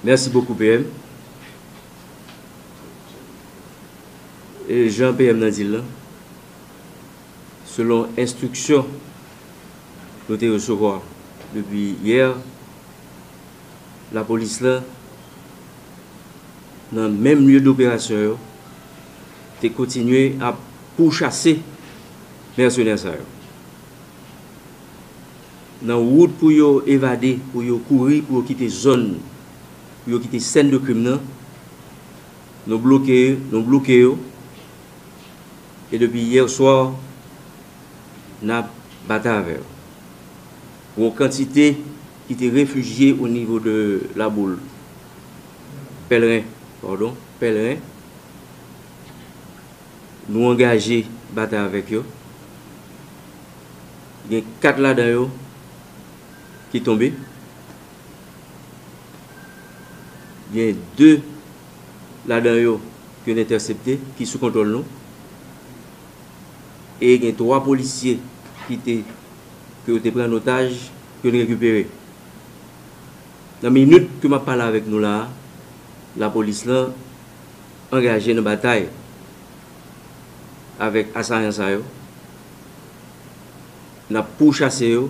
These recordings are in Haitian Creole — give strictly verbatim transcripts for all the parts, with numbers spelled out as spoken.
Mèsi bokou, P M. E jan P M nan di l lan, selon enstriksyon nou te resevwa depi yè, lapolis lan, nan menm lye doperasyon yo, te kontinye ap pouchase mèsenè sa yo. Nan wout pou yo evade, pou yo kouri, pou yo kite zòn, pou yo kite sèn de krim nan, nou bloke, nou bloke yo. E depi yè swa, n ap batay avè yo. Yon kantite ki te refijye o nivo de Laboul, Pèlren, padon, Pèlren, nou angaje batay avèk yo. Gen kat ladan yo ki tonbe. Gen de ladan yo ke n entèsepte, ki sou kontwòl nou. E gen twa polisye ki te, ke yo te pran an otaj, ke n rekipere. Nan minit ke m ap pale avèk nou la a, lapolis lan angaje nan batay avèk asayan sa yo. N ap pouchase yo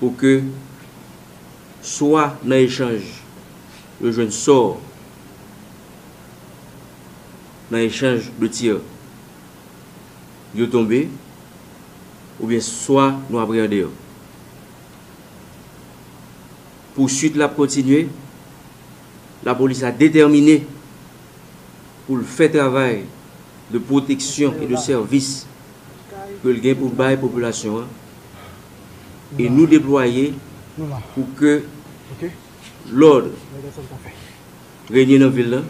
pou ke swa nan echanj yo jwenn sò, nan echanj de tir, yo tonbe, oubyen swa nou apreyande yo. Pouswit la ap kontinye. Lapolis la detèmine pou l fè travay de pwoteksyon e de sèvis ke l gen pou l bay popilasyon an. E nou deplwaye pou ke lòd renye nan vil lan,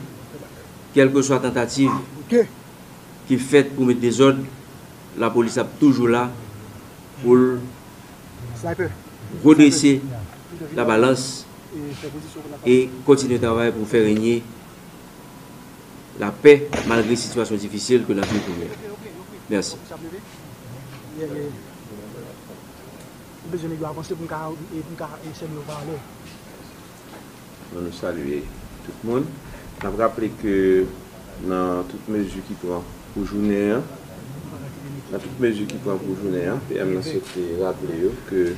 kèlkeswa tantativ ki fèt pou met dezòd, lapolis ap toujou la pou l redrese labalans e kontinye travay pou fè renye lapè malgre sitiyasyon difisil ke n ap viv kounye a. Mèsi. Bon, nou salye tout moun. N ap raple ke nan tout mezi ki pran pou jounen an, nan tout mezi ki pran pou jounen an, P M nan swete raple yo ke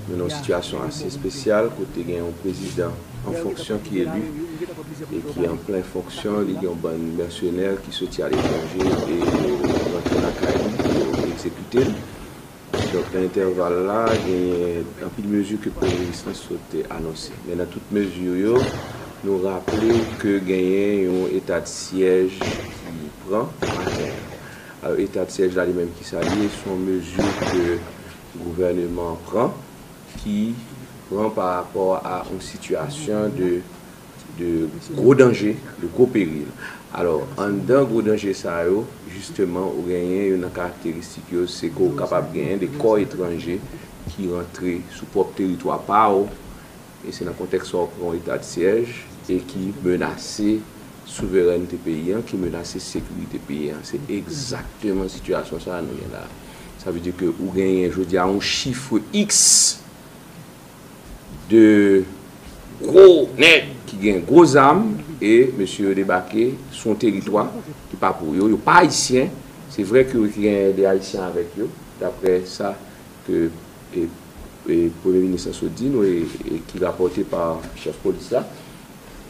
nou nan yon sitiyasyon ase espesyal kote gen yon prezidan an fonksyon ki eli e ki an plen fonksyon, li gen yon bann mèsenè ki soti aletranje e yo rantre lakay li pou yo egzekite l. Donk, nan entèval la, genyen anpil mezi ke premye minis lan sot anonse. Men nan tout mezi yo, nou raple w ke genyen yon eta de syèj ki pran maten an. Alò, eta de syèj la, li menm, kisa l ye? Se yon mezi ke gouvèneman an pran, ki pran pa rapò a yon sitiyasyon de de gwo danje, de gwo peril. Alò, anndan gwo danje sa yo, jisteman, ou genyen youn nan karakteristik yo, se ke w kapab genyen de kò etranje ki rantre sou pwòp teritwa pa w, e se nan kontèks sa w pran yon eta de syèj, e ki menase souverènte peyi an, ki menase sekirite peyi an. Se egzakteman sitiyasyon sa a nou gen la. Sa vle di ke ou genyen, jodi a, yon chif X de gwo nèg ki gen gwo zam e mesye yo debake sou yon teritwa ki pa pou yo. Yo pa ayisyen. Se vre ke yo gen de ayisyen avèk yo, daprè sa ke e, e, premye minis lan sot di nou e, e ki rapòte pa chèf polis la.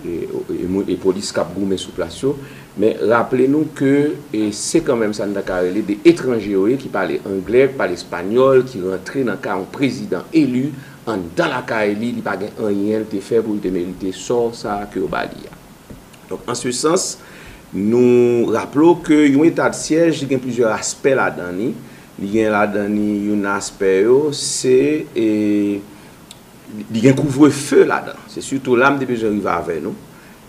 E, e, e polis k ap goumen sou plas yo. Men raple nou ke e, se kanmenm sa n ta ka rele de etranje yo ye, ki pale anglè, ki pale espanyòl, ki rantre nan kay yon prezidan eli anndan lakay li, li pa gen anyen l te fè pou l te merite sò sa a ke yo ba li a. Donk, an se sans, nou raple w ke yon eta de syèj, li gen plizyè aspè ladan li. Li gen ladan li youn nan aspè yo, se e, li gen kouvrefe ladan. Se sitou la m te bezwen rive avè nou.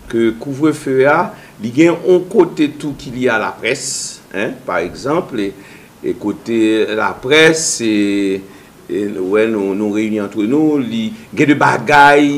Ke kouvrefe a, li gen yon kote tou ki lye a laprès, en, pa egzanp, e, e kote laprès, e, e, nou wè nou, nou reyini antre nou, li gen de bagay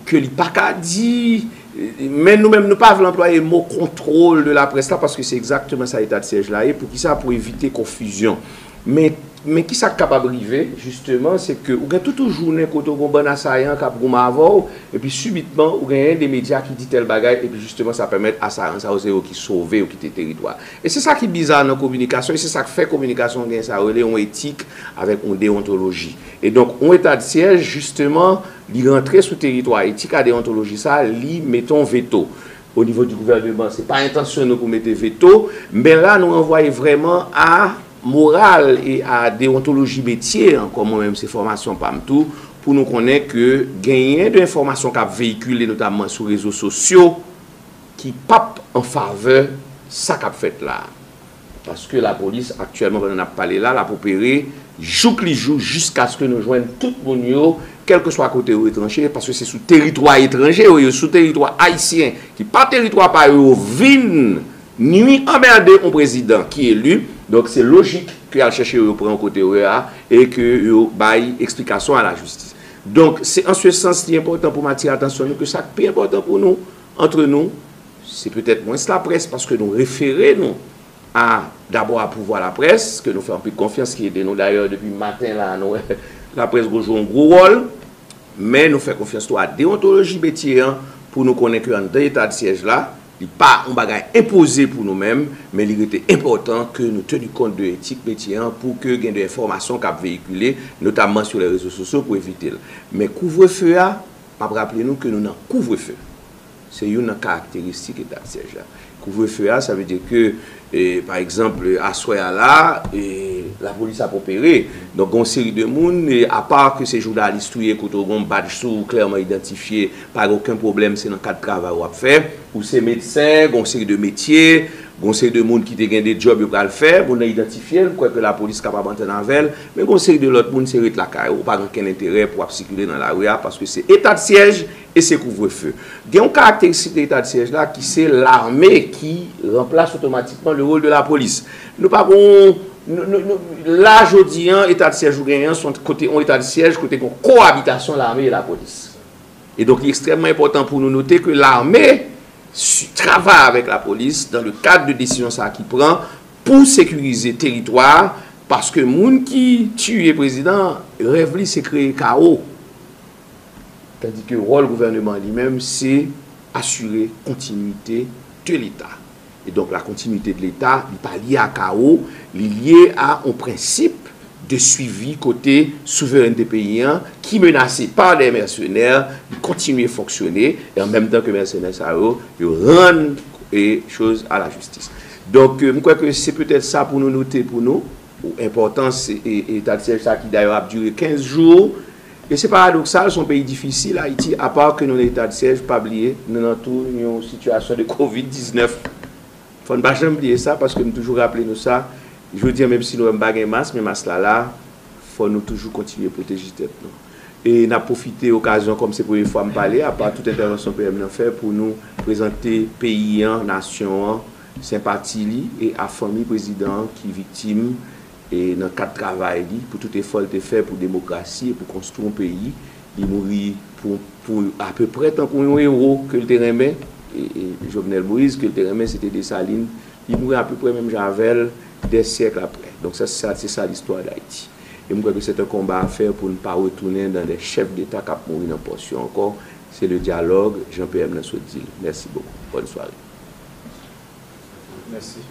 ke li pa ka di, men nou menm nou pa vle anplwaye mo kontwòl de laprès la, paske se egzakteman sa eta de syèj la ye. Poukisa? Pou evite konfizyon. Men Men kisa k kapab rive, jisteman, se ke ou gen tout yon jounen kote ou gen yon bann asayan k ap goumen avè w, epi sibitman, ou genyen de medya ki di tèl bagay, epi jisteman, sa pèmèt asayan sa yo, se yo ki sove, yo kite teritwa. E se sa ki biza nan kominikasyon, e se sa k fè kominikasyon gen sa yo rele yon etik avèk yon deontoloji. E donk, yon eta de syèj, jisteman, li rantre sou teritwa etik a deontoloji sa, li mete yon veto. O nivo di gouvèneman, se pa entansyon nou pou mete veto, men la nou ranvwaye vrèman a moral e a deontoloji metye an, kòm mwen menm se fòmasyon pa m tou, pou nou konnen ke genyen de enfòmasyon k ap veyikile, notamman sou rezo sosyo, ki p ap an favè sa k ap fèt la a. Paske lapolis, aktyèlman, pandan n ap pale la, l ap opere jouk li jou, jiskaske nou jwenn tout moun yo, kèlkeswa kote yo etranje, paske se sou teritwa etranje yo, yo sou teritwa ayisyen, ki pa teritwa pa yo, yo vin nwi, anmède yon prezidan ki eli. Donk, se lojik ke y al chèche yo, yo pran yo kote yo ye a, e ke yo bay eksplikasyon a lajistis. Donk, se an se sans li enpòtan pou m atire atansyon nou ke sa k pi enpòtan pou nou, antre nou, se petèt mwens laprès, paske nou refere nou a, dabò a pouvwa laprès, ke nou fè anpil konfyans, ki ede nou dayè depi maten la, nou wè laprès gon jwe yon gwo wòl, men nou fè konfyans tou a deontoloji metye an pou nou konnen ke anndan eta de syèj la, li pa yon bagay enpoze pou nou menm, men li rete enpòtan ke nou teni kont de etik metye an pou ke gen de enfòmasyon k ap veyikile, notamman sou lè rezo sosyo pou evite l. Men kouvrefe a, m ap raple nou ke nou nan kouvrefe. Se youn nan karakteristik eta de syèj la. Kouvrefe a, sa vle di ke, e, pa egzanp, aswè a la, e, lapolis ap opere. Donk, gon seri de moun, e, apa ke se jounalis ou ye, kote w gon badj sou ou klèman idantifye, pa gen okenn pwoblèm, se nan kad travay w ap fè. Ou se medsen, gon seri de metye, gon seri de moun ki te gen de djòb yo pral fè, moun nan idantifye l, m kwè ke lapolis kapab antann avè l, men gon seri de lòt moun, se ret lakay ou, ou pa gen okenn enterè pou w ap sikile nan lari a, paske se eta de syèj, e se kouvrefe. Gen yon karakteristik de eta de syèj la ki se lame ki ranplase otomatikman le wòl de lapolis. Nou pa gon, nou, nou, nou, la jodi an, eta de syèj ou genyen an, se yon kote, yon eta de syèj kote gen yon koabitasyon lame e lapolis. E donk, li ekstrèmman enpòtan pou nou note ke lame si, travay avèk lapolis dans le cadre de desizyon sa ki pran pou sekirize teritwa a, paske moun ki tiye prezidan, rèv li se kreye kawo. Tandis que rôle gouvernement lui-même, c'est assurer continuité de l'État. Et donc, la continuité de l'État, li pa lye a kawo, li lye a yon prensip de suivi kote souverènte peyi an, ki menase pa de mèsenè, li kontinye fonksyone, e an menm tan ke mèsenè sa yo, yo rann e choz a la jistis. Donk, euh, m kwè ke se petèt sa pou nou note pou nou, enpòtans e, e, eta de syèj sa ki dayè ap dire kenz jou. E se paradoksal, se yon peyi difisil, Ayiti, apa ke nou nan eta de syèj, pa bliye, nou nan tou yon sitiyasyon de kovid diznèf. Fò n pa janm bliye sa, paske m toujou raple nou sa. Jodi a, menm si nou wè m pa gen mas, men mas la la, fò nou toujou kontinye pwoteje tèt nou. E n ap pwofite okazyon, kòm se premye fwa m pale, apa tout entèvansyon P M nan fè, pou nou prezante peyi an, nasyon an, senpati li e a fanmi prezidan an ki viktim e nan kad travay li pou tout efò l te fè pou demokrasi e pou konstwi yon peyi. Li mouri pou, pou apeprè tankou yon ewo ke l te renmen, e, e Jovenel Moïse, ke l te renmen, se te Desalin. Li mouri apeprè menm jan avè l, dè syèk aprè. Donk, sa, sa, se sa listwa Dayiti. E m kwè ke c'est un combat à faire pou n pa retounen dans des chefs d'État k ap mouri nan pòs yo ankò. Se le dialogue, jan P M nan sot di l. Mèsi bokou. Bòn sware. Mèsi.